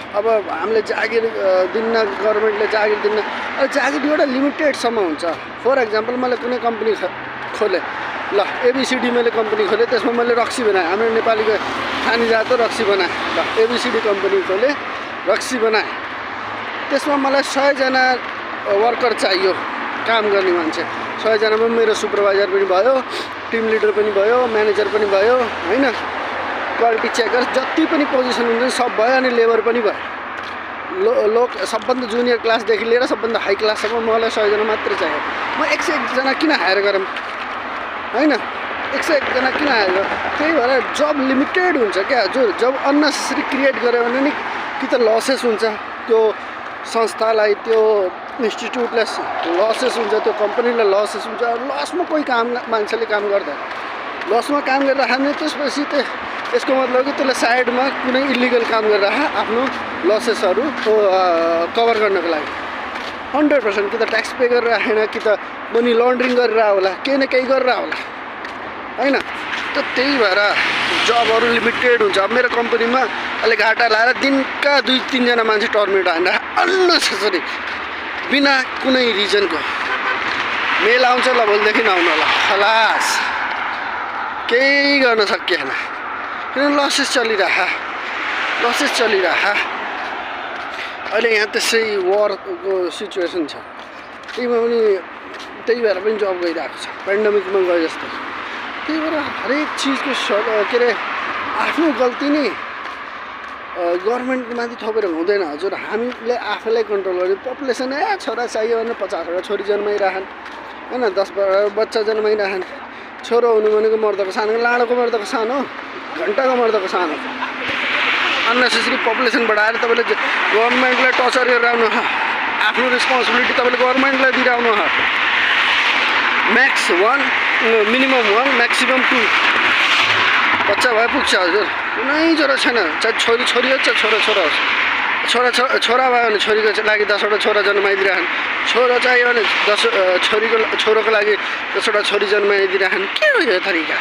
अब हामीले जागिर दिन्न, गभर्मेन्टले जागिर दिन्न। अब जागिर एउटा लिमिटेडसम्म हुन्छ। फर एक्जाम्पल मैले कुनै कम्पनी खोलेँ, ल एबिसिडी मैले कम्पनी खोलेँ, त्यसमा मैले रक्सी बनाएँ। हाम्रो नेपालीको खानी जात रक्सी बनाएँ। ल एबिसिडी कम्पनी खोलेँ, रक्सी बनाएँ। त्यसमा मलाई 100 जना वर्कर चाहियो, काम गर्ने मान्छे। 100 जनामा मेरो सुपरभाइजर पनि भयो, टिम लिडर पनि भयो, म्यानेजर पनि भयो, होइन, क्वालिटी चेकर जति पनि पोजिसन हुन्छ सब भयो, अनि लेबर पनि भयो। सबभन्दा जुनियर क्लासदेखि लिएर सबभन्दा हाई क्लाससम्म मलाई 100 जना मात्रै चाहियो। म 101 जना किन हायर गरौँ, होइन, 101 जना किन हायर गरौँ? त्यही भएर जब लिमिटेड हुन्छ क्या। जब अननेसेसरी क्रिएट गऱ्यो भने नि कि त लसेस हुन्छ, त्यो संस्थालाई, त्यो इन्स्टिट्युटलाई लसेस हुन्छ, त्यो कम्पनीलाई लसेस हुन्छ। लसमा कोही मान्छेले काम गर्दैन। लसमा काम गरिराख्यो भने त्यसपछि यसको मतलब कि त्यसले साइडमा कुनै इलिगल काम गरिराख्यो आफ्नो लसेसहरू कभर गर्नको लागि। 100% कि त ट्याक्स पे गरेर राखेन, कि त मनी लन्ड्रिङ गरेर होला, केही न केही गरेर होला, होइन। त त्यही भएर जबहरू लिमिटेड हुन्छ। अब मेरो कम्पनीमा अहिले घाटा लाएर दिनका 2-3 जना मान्छे टर्मिनेट हानेर अननेसेसरी, बिना कुनै रिजनको। मेल आउँछ, ल भोलिदेखि आउनु होला, खलास, केही गर्न सकिएन, किनभने लसेस चलिरह। अहिले यहाँ त्यसै वारको सिचुएसन छ, त्यही भएर पनि जब गइरहेको छ, पेन्डेमिकमा गए जस्तो। त्यही भएर हरेक चिजको के अरे आफ्नो गल्ती नै गभर्मेन्टमाथि थपेर हुँदैन हजुर। हामीले आफैलाई कन्ट्रोल गर्यो। पपुलेसन छोरा चाहियो भने 50वटा छोरी जन्माइराखन्, होइन, 10 बच्चा जन्माइराखन्। छोरो हुनु भनेको मर्दको सानो, लाडोको मर्दको सानो, घन्टाको मर्दको सानो। अननेसेसरी पपुलेसन बढाएर तपाईँले गभर्मेन्टलाई टर्चर गरेर आउनु, आफ्नो रेस्पोन्सिबिलिटी तपाईँले गभर्मेन्टलाई दिएर आउनु। म्याक्स 1, मिनिमम 1, म्याक्सिमम 2 बच्चा भए पुग्छ हजुर। कुनै जरुरत छैन, चाहे छोरी होस् चाहे छोरा होस्। छोरा भयो भने छोरीको लागि 10वटा छोरा जन्माइदिइराखन्, छोरो चाहियो भने छोरोको लागि 10वटा छोरी जन्माइदिइराखन्। के हो यो तरिका?